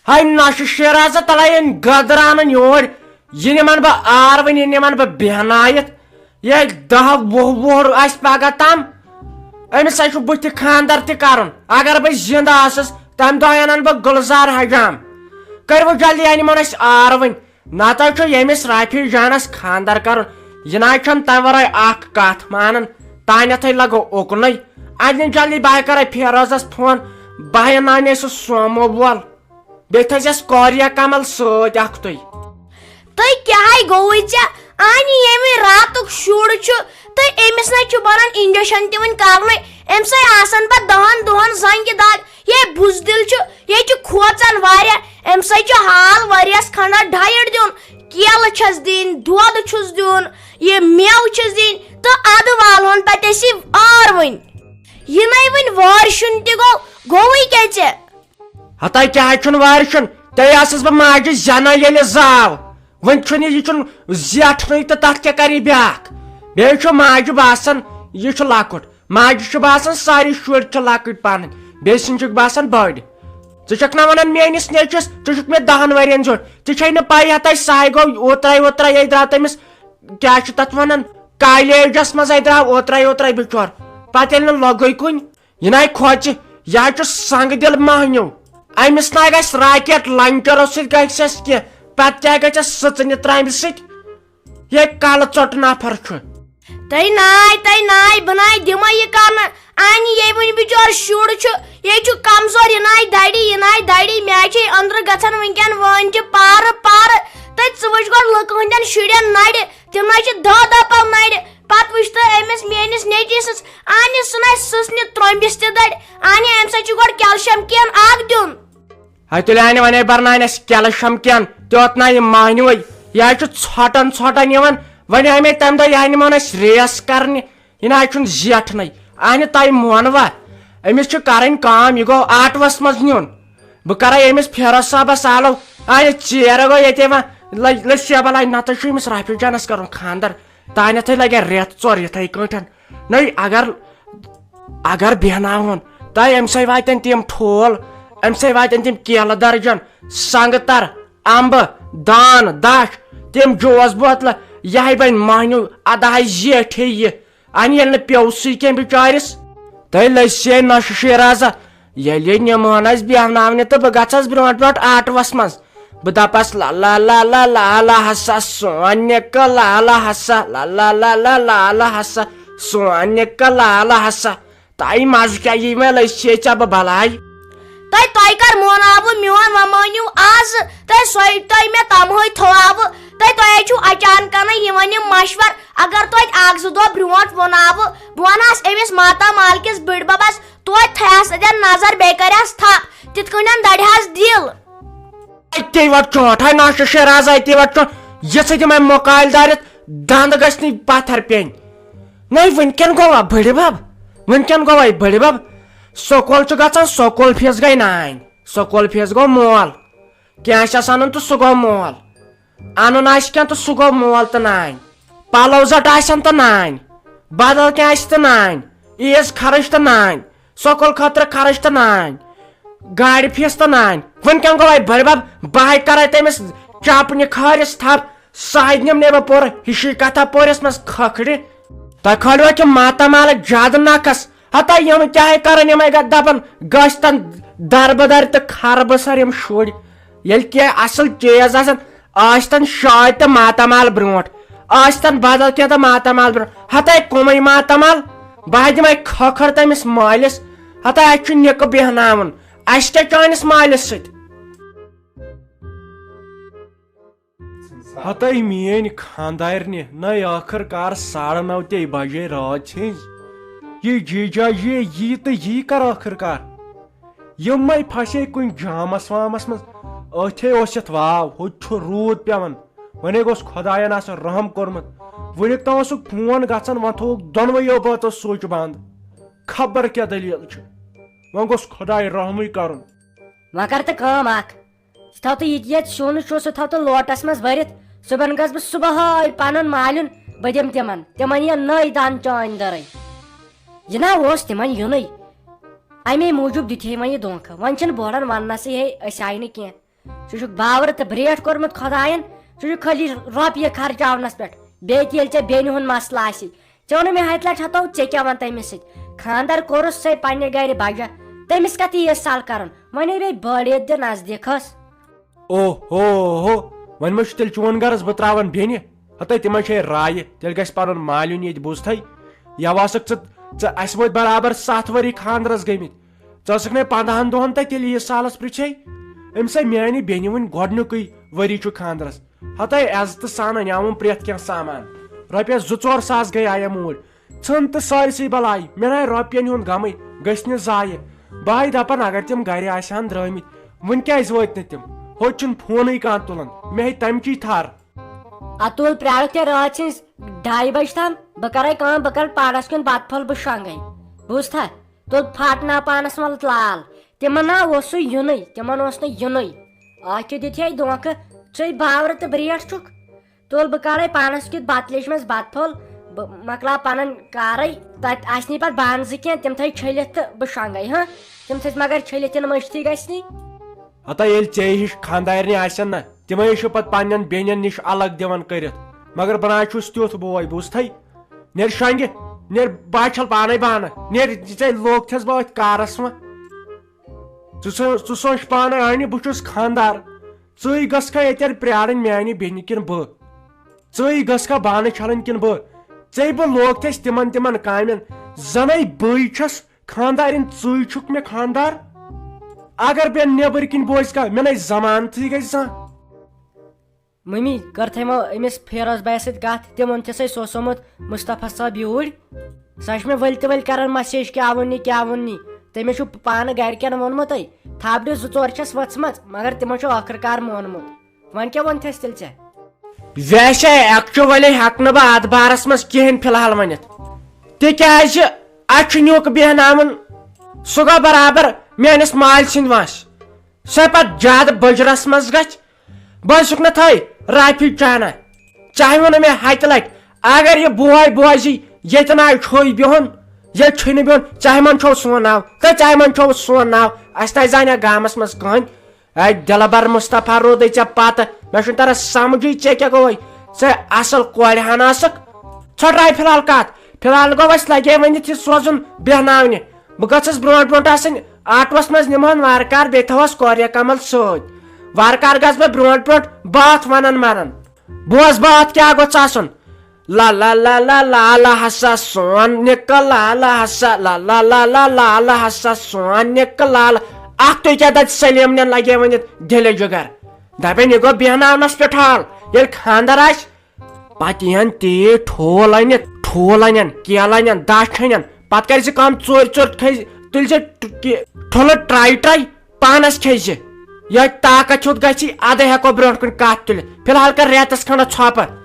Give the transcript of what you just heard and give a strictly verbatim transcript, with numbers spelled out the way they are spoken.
ہاے نشہٕ شیرازا، تلے أمۍ گدرانن یور۔ یہِ نِمن بہٕ آر وۄنۍ، یہِ نِمن بہٕ بیہنٲیِتھ۔ یہِ دَہ وُہ وُہُر آسہِ پگاہ تام، أمِس ہا چھُ بُتھِ خانٛدر تہِ کرُن۔ اگر بہٕ زِندٕ آسس، تمہِ دۄہ انن بہٕ گُلزار حجام۔ کٔرِو جلدی، یہِ نِمن أسۍ آر وۄنۍ۔ نتہٕ چھُ ییٚمِس رافی جانس خانٛدر کرُن، یہِ نہ چھُنہٕ تمہِ ورٲے اکھ کتھ مانان۔ تانٮ۪تھٕے لگو اُکنُے۔ اَنہِ جلدی، بہٕ ہا کرے فیروزس فون، بہٕ ہا انناونے سُہ سومو وول۔ بیٚیہِ تھٲیزٮ۪س کوریہ کمل سۭتۍ اکھتُے۔ تہٕ کیٛاہ گوٚوُے ژےٚ؟ اَنہِ ییٚمہِ راتُک شُر چھُ تہٕ أمِس نَے چھُ بَنان injection تہِ وۄنۍ کَرنُے۔ أمۍ سٕے آسَن پَتہٕ دَہَن دۄہَن زَنٛگہِ دَگ۔ یے بُزدِل چھُ، یے چھُ کھوژان واریاہ۔ أمۍ سٕے چھُ حال ؤریَس کھنٛڈَس diet دیُن۔ کیلہٕ چھَس دِنۍ، دۄد چھُس دیُن، یہِ مٮ۪وٕ چھِس دِنۍ تہٕ اَدٕ والہون پَتہٕ أسۍ یہِ آر وۄنۍ۔ یہِ نَے وۄنۍ وارِ شُن تہِ گوٚو، گوٚوُے کیٛاہ ژےٚ؟ ہتا کیٛاہ چھُنہٕ وارِ شُن؟ تیٚلہِ ٲسٕس بہٕ ماجہِ زٮ۪نان ییٚلہِ زاو۔ وۄنۍ چھُنہٕ یہِ، یہِ چھُنہٕ زیٹھنٕے تہٕ تَتھ کیٛاہ کَرِ یہِ بیٛاکھ؟ بیٚیہِ چھُ ماجہِ باسان یہِ چھُ لۄکُٹ۔ ماجہِ چھُ باسان سارے شُرۍ چھِ لۄکٕٹۍ پَنٕنۍ، بیٚیہِ سٕنٛدۍ چھِکھ باسان بٔڑۍ۔ ژٕ چھَکھ نہ وَنان میٛٲنِس نیٚچوِس، ژٕ چھُکھ مےٚ دَہَن ؤرِین زیوٗٹھ۔ ژےٚ چھے نہٕ پَیی ہَتَے ساے گوٚو اوترَے اوترَے یے درٛاو تٔمِس، کیٛاہ چھِ تَتھ وَنان، کالیجَس منٛز ہے درٛاو اوترَے اوترَے بِچور۔ پَتہٕ ییٚلہِ نہٕ لوٚگُے کُنہِ، یہِ نَے کھۄژِ، یہِ حظ چھُ سنٛگہٕ دِل مۄہنیوٗ۔ أمِس نَے گژھِ راکیٹ لانچرو سۭتۍ گژھٮ۪س کینٛہہ، پَتہٕ کیٛاہ گژھٮ۪س سٕژنہِ ترٛامہِ سۭتۍ؟ یے کلہٕ ژوٚٹ نفر چھُ۔ تَے ناے، تَے ناے، بہٕ ناے دِمَے یہِ کرنہٕ۔ اَنہِ یے وٕنہِ بِچور شُر چھُ، یے چھُ کمزور، یہِ ناے دَرِ، یہِ ناے دَرِ۔ مےٚ چھے أنٛدرٕ گژھان وٕنکٮ۪ن وٲنجہِ پارٕ پارٕ۔ تَے ژٕ وٕچھ گۄڈٕ لُکہٕ ہٕنٛدٮ۪ن شُرٮ۪ن نَرِ، تِم نَے چھِ دَہ دَہ پَل نَرِ۔ پَتہٕ وٕچھ تہٕ أمِس میٛٲنِس نیٚچوِس، اَنہِ سُہ نَے سٕژنہِ ترٛومبِس تہِ دَرِ۔ اَنہِ اَمہِ سۭتۍ چھُ گۄڈٕ کیلشیم کین اکھ دیُن۔ ہے تیٚلہِ اَنہِ وۄنۍ برناونہِ اَسہِ کیلشیم کین، تیوت نہ یہِ مۄہنیوے۔ یہِ حظ چھُ ژھۄٹان ژھۄٹان یِوان۔ وۄنۍ آے مےٚ تَمہِ دۄہ یہِ اَنہِ ووٚن اَسہِ ریس کرنہِ، یہِ نہ حظ چھُنہٕ زیٹھنٕے۔ اَنہِ تۄہہِ مونوا، أمِس چھِ کرٕنۍ کٲم، یہِ گوٚو آٹوَس منٛز نیُن۔ بہٕ کرے أمِس فیروز صٲبَس آلو، اَنہِ ژیر گوٚو ییٚتہِ وۄنۍ لٔج، لٔج سیبَل اَنہِ، نَتہٕ چھُ أمِس رافی جانَس کَرُن خانٛدر۔ تانٮ۪تھٕے لَگہِ رٮ۪تھ ژور یِتھَے کٲٹھۍ۔ نٔے اگر، اگر بیٚہناوہون، تۄہہِ اَمہِ سۭتۍ واتن تِم ٹھوٗل، اَمہِ سۭتۍ واتن تِم کیلہٕ درجن، سنٛگتر، اَمبہٕ، دان، دَچھ، تِم جوس بوتلہٕ، یِہوٚے بَنہِ مۄہنیوٗ، اَدٕ ہاے زیٹھے یہِ۔ اَنہِ ییٚلہِ نہٕ پیوٚو سُے کینٛہہ بِچٲرِس۔ تۄہہِ لٔسۍ ہے نۄشہِ شیرازہ، ییٚلہِ یہِ نِمہون اَسہِ بیٚہناونہِ تہٕ بہٕ گژھس برونٛٹھ برونٛٹھ آٹوَس منٛز۔ بہٕ دَپس، لا لا لا لا لا لا ہسا سون نِکہٕ، لا لا ہسا، لا لا لا لا لا لا ہسا سون نِکہٕ، لا لا ہسا۔ تۄہہِ مَزٕ کیٛاہ یی مےٚ لٔسۍ ہے ژےٚ بہٕ بَلاے؟ تۄہہِ، تۄہہِ کر موناوٕ میون وۄنۍ مٲنِو آز؟ تۄہہِ سۄے، تۄہہِ مےٚ تَمہٕے تھوٚواوٕ۔ تۄہہِ، تۄہہِ چھُو اچانکَنٕے یِوان یِم مَشوَر۔ اگر توتہِ اَکھ زٕ دۄہ برونٛٹھ ووٚناوٕ، بہٕ وَنہٕ ہَس أمِس ماتا مالکِس بٕڈبَبَس، توتہِ تھایہَس اَتٮ۪ن نظر، بیٚیہِ کَرِہَس تھَپھ، تِتھ کٔنٮ۪ن دَرِہَس دِل۔ اَتے وَٹ چونٛٹھ، ہاے ناشہِ شیراز، اَتے وَٹ چونٛٹھ۔ یہِ ژھٕنہِ مےٚ مۄکالۍ دٲرِتھ، دَنٛد گژھِ نہٕ پَتھَر پیٚنۍ۔ نَے وٕنکٮ۪ن گوٚوا بٕڈِبَب؟ وٕنکٮ۪ن گوٚوا بٕڈِبَب؟ سکوٗل چھُ گژھان، سکوٗل فیٖس گٔے نانۍ، سکوٗل فیٖس گوٚو مول۔ کینٛہہ آسٮ۪س اَنُن تہٕ سُہ گوٚو مول۔ اَنُن آسہِ کینٛہہ تہٕ سُہ گوٚو مول تہٕ نانۍ۔ پَلو زَٹ آسن تہٕ نانۍ۔ بدل کینٛہہ آسہِ تہٕ نانۍ۔ عیٖز خرٕچ تہٕ نانۍ۔ سکوٗل خٲطرٕ خرٕچ تہٕ نانۍ۔ گاڑِ فیٖس تہٕ نانۍ۔ وٕنکٮ۪ن گوٚو وۄنۍ بٕڈِبَب، بہٕ ہَے کَرَے تٔمِس چاپنہِ کھٲرِس تھَپھ، سُہ ہَے نِم نہٕ بہٕ پوٗرٕ ہِشی کَتھا پوٗرِس منٛز کھکھرِ۔ تۄہہِ کھٲلِو اَتہِ ماتامال زیادٕ نَکھَس۔ ہتا یِم کیٛاہ ہے کَرَن، یِم ہے گہ-، دَپَن گٔژھتَن دَربٕدَر تہٕ خربہٕ سَر یِم شُرۍ۔ ییٚلہِ کینٛہہ اَصٕل چیٖز آسَن، ٲسۍتَن شٲدۍ تہٕ ماتامال برونٛٹھ، ٲسۍتَن بدل کینٛہہ تہٕ ماتامال برونٛٹھ۔ ہَتَے کُمٕے ماتامال، بہٕ ہا دِمَے کھٔکھٕر تٔمِس مٲلِس۔ ہَتَے اَسہِ چھُ نِکہٕ بیٚہناوُن، اَسہِ کیٛاہ چٲنِس مٲلِس سۭتۍ؟ ہَتَے میٛٲنۍ خانٛدارنہِ، نَے ٲخٕر کار ساڑٕ نَو تے بَجے رٲژ ہِنٛز۔ یہِ جی جا جی یی تہٕ یی کَر ٲخٕر کار؟ یِمَے پھسے کُنہِ جامَس وامَس منٛز۔ أتھے اوس یَتھ واو، ہُتہِ چھُ روٗد پٮ۪وان۔ وۄنۍ گوٚژھ خۄدایَن آسُن رحم کوٚرمُت۔ وٕنیُک تام اوسُکھ فون گژھان، وۄنۍ تھووُکھ دۄنوَیو بٲژو سُچ بنٛد۔ خبر کیٛاہ دٔلیٖل چھِ۔ وۄنۍ گوٚژھ خۄداے رحمٕے کَرُن۔ وۄنۍ کر تہٕ کٲم اکھ، ژٕ تھاو تہٕ یہِ تہِ ییٚتہِ سیُن چھُ، سُہ تھاو تہٕ لوٹس منٛز بٔرِتھ۔ صُبحن گژھ بہٕ صُبحٲے پنُن مالیُن، بہٕ دِمہٕ تِمن، تِمن یِیَن نٔے دان چٲنۍ دٔرٕے۔ یہِ نا اوس تِمن یُنٕے، اَمے موٗجوٗب دیُت ہے وۄنۍ یہِ دھونٛکھٕ۔ وۄنۍ چھِنہٕ بوڑن وننسٕے ہے أسۍ آیہِ نہٕ کینٛہہ۔ ژٕ چھُکھ باورٕ تہٕ برٛیٹھ کوٚرمُت خۄدایَن، ژٕ چھُکھ خٲلی رۄپیہِ خرچاونَس پٮ۪ٹھ۔ بیٚیہِ تہِ ییٚلہِ ژےٚ بیٚنہِ ہُنٛد مسلہٕ آسہِ، ژےٚ ووٚنُے مےٚ ہَتہِ لَٹہِ ہَتو، ژےٚ کیٛاہ وَن تٔمِس سۭتۍ؟ خانٛدر کوٚرُس ژےٚ پنٛنہِ گَرِ بَجا، تٔمِس کَتھ ییٖژ سَل کَرُن؟ وۄنۍ ہے بیٚیہِ بٔڑ عیٖد تہِ نزدیٖک ٲس۔ او ہو ہو، وۄنۍ ما چھُ تیٚلہِ چون غرض بہٕ ترٛاوَن بیٚنہِ؟ ہَتَے تِمَے چھے رایہِ، تیٚلہِ گژھِ پَنُن مالیُن ییٚتہِ بوٗزتھٕے۔ یَوٕ آسَکھ ژٕ، ژٕ اَسہِ وٲتۍ برابر سَتھ ؤری خانٛدرَس گٔمٕتۍ۔ ژٕ ٲسٕکھ نے پنٛداہَن دۄہَن تَتہِ تیٚلہِ ییٖژ سالَس پرٛژھے؟ أمۍ سا میٛانہِ بیٚنہِ وٕنہِ گۄڈٕنیُکُے ؤری چھُ خانٛدرَس۔ ہَتَے عزتہٕ سان اَنیٛاوُم پرٛٮ۪تھ کینٛہہ سامان۔ رۄپیَس زٕ ژور ساس گٔے آیَم اوٗرۍ۔ ژھٕن تہٕ سٲرسٕے بَلاے، مےٚ نَے رۄپیَن ہُنٛد غمٕے، گٔژھۍ نہٕ ضایع۔ بہٕ ہَے دَپَن اگر تِم گَرِ آسہِ ہَن درٛٲمٕتۍ، وٕنہِ کیٛازِ وٲتۍ نہٕ تِم؟ ہوٚتہِ چھُنہٕ فونٕے کانٛہہ تُلان، مےٚ ہے تَمچی تھَر۔ اَتُل پرٛارُکھ تہِ رٲژ ہٕنٛز ڈاے بجہِ تام۔ بہٕ کرے کٲم، بہٕ کرٕ پانس کیُن بتہٕ پھوٚل، بہٕ شۄنٛگے۔ بوٗزتھا؟ تُل پھاٹناو پانس منٛز لال۔ تِمن نا اوسُے یُنُے، تِمن اوس نہٕ یُنُے۔ ٲکھِ دیُت ہے دھونٛکھٕ، ژٕے باورٕ تہٕ برٛیٹھ چھُکھ۔ تُل بہٕ کرے پانس کیُت بتہٕ لیٚجہِ منٛز بتہٕ پھوٚل، بہٕ مۄکلاو پنُن کارے۔ تتہِ آسہِ نہٕ پتہٕ بانہٕ زٕ کینٛہہ، تِم تھٲے چھٔلِتھ تہٕ بہٕ شۄنٛگے۔ ہاں، تِم تھٲے مگر چھٔلِتھ، یِنہٕ مٔشتھٕے گژھِ نی۔ ہتا ییٚلہِ ژےٚ ہِش خانٛدارنہِ آسن نہ، تِمے چھِ پتہٕ پننٮ۪ن بیٚنٮ۪ن نِش الگ دِوان کٔرِتھ۔ مگر بہٕ نہ چھُس تیُتھ بوے، بوٗزتھٕے؟ نیرِ شۄنٛگہِ، نیرِ، بہٕ ہا چھَل پانے بانہٕ، نیرِ، ژےٚ لوگ تھٮ۪س بہٕ أتھۍ کارس وۄنۍ۔ ژٕ سو-، ژٕ سونٛچ پانے، اَنہِ بہٕ چھُس خانٛدار، ژٕے گژھکھا ییٚتٮ۪ن پرٛارٕنۍ میانہِ بیٚنہِ کِنہٕ بہٕ؟ ژٕے گژھکھا بانہٕ چھلٕنۍ کِنہٕ بہٕ؟ ژےٚ بہٕ لوگ تھٮ۪س تِمن تِمن کامٮ۪ن، زَنَے بٕے چھَس خانٛدارِنۍ، ژٕے چھُکھ مےٚ خانٛدار۔ اگر بہٕ نیٚبٕرۍ کِنۍ بوزٕ کانٛہہ، مےٚ نَے ضمانتھٕے گژھِ زانٛہہ۔ مٔمی کٔر تھٲے وۄنۍ أمِس فیروز بھایَس سۭتۍ کَتھ، تٔمۍ ووٚن تہِ سَے سُہ اوس آمُت مُصطفیٰ صٲب یوٗرۍ۔ سۄ چھِ مےٚ ؤلۍ تہِ ؤلۍ کَران مسیج، کیٛاہ ووٚن یہِ، کیٛاہ ووٚن یہِ۔ تٔمِس چھُ پانہٕ گَرِکٮ۪ن ووٚنمُتٕے، تھاپڑِ زٕ ژور چھَس ؤژھمَژ، مگر تِمو چھُ ٲخٕر کار مونمُت۔ وۄنۍ کیٛاہ ووٚن تھَس تیٚلہِ ژےٚ؟ ویسے actually ہٮ۪کہٕ نہٕ بہٕ اَتھ بارَس منٛز کِہیٖنۍ فی الحال ؤنِتھ، تِکیٛازِ اَسہِ چھُ نیُک بیٚہناوُن، سُہ گوٚو برابر میٛٲنِس مالۍ سٕنٛدِ وَس۔ سۄ پَتہٕ زیادٕ بٔجرَس منٛز گژھِ، بہٕ حظ چھُکھ نہٕ تھٲے رافی چانہ۔ ژےٚ ووٚنُے مےٚ ہَتہِ لَٹہِ، اگر یہِ بوے بوزی، ییٚتہِ نہ چھُے بِہُن، ییٚتہِ چھُے نہٕ بِہُن، ژےٚ مَن چھو سون ناو، تہٕ ژےٚ مَن چھو سون ناو، اَسہِ نہ زانہِ گامَس منٛز کٕہٕنۍ۔ اے دِلبر مصطفیٰ، روٗدٕے ژےٚ پتہٕ؟ مےٚ چھُنہٕ تران سمجھٕے ژےٚ کیٛاہ گوٚوے؟ ژٕ اصل کورِ ہن ٲسٕکھ۔ ژھۄٹراے فی الحال کتھ۔ فی الحال گوٚو اَسہِ لگے وۄنۍ یہِ سوزُن بیہناونہِ۔ بہٕ گٔژھٕس برونٛٹھ برونٛٹھ آسٕنۍ آٹوس منٛز، نِمہٕ ہون وارٕ کارٕ، بیٚیہِ تھاوہوس کورِ کمل سۭتۍ۔ وارٕ کارٕ گژھٕ بہٕ برونٛٹھ برونٛٹھ باتھ ونان مران۔ بوز باتھ کیٛاہ گوٚژھ آسُن۔ لا لا لا لا لا لا ہسا سون نِکہٕ لا لا ہسا لا لا لا لا لا لا ہسا سون نِکہٕ لا لا۔ اکھ تُہۍ کیٛاہ دَپہِ سلیمنٮ۪ن لگے ؤنِتھ دِلہِ جگر؟ دَپن یہِ گوٚو بیہناونس پٮ۪ٹھ حال۔ ییٚلہِ خانٛدر آسہِ، پتہٕ یِہن تیٖتۍ ٹھوٗل أنِتھ، ٹھوٗل اَنن، کیلہٕ اَنن، دَچھ اَنن۔ پتہٕ کرِ زِ کٲم، ژورِ ژورِ کھیٚیہِ زِ، تُلۍ زِ ٹ-، کہِ-، ٹھوٗلہٕ ٹرٛے ٹرٛے۔ پانس کھیٚیہِ زِ۔ یہِ طاقت ہیوٚت گژھِ، ادٕ ہٮ۪کو برونٛٹھ کُن کتھ تُلِتھ۔ فی الحال کر رٮ۪تس کھنڈس ژھۄپہٕ۔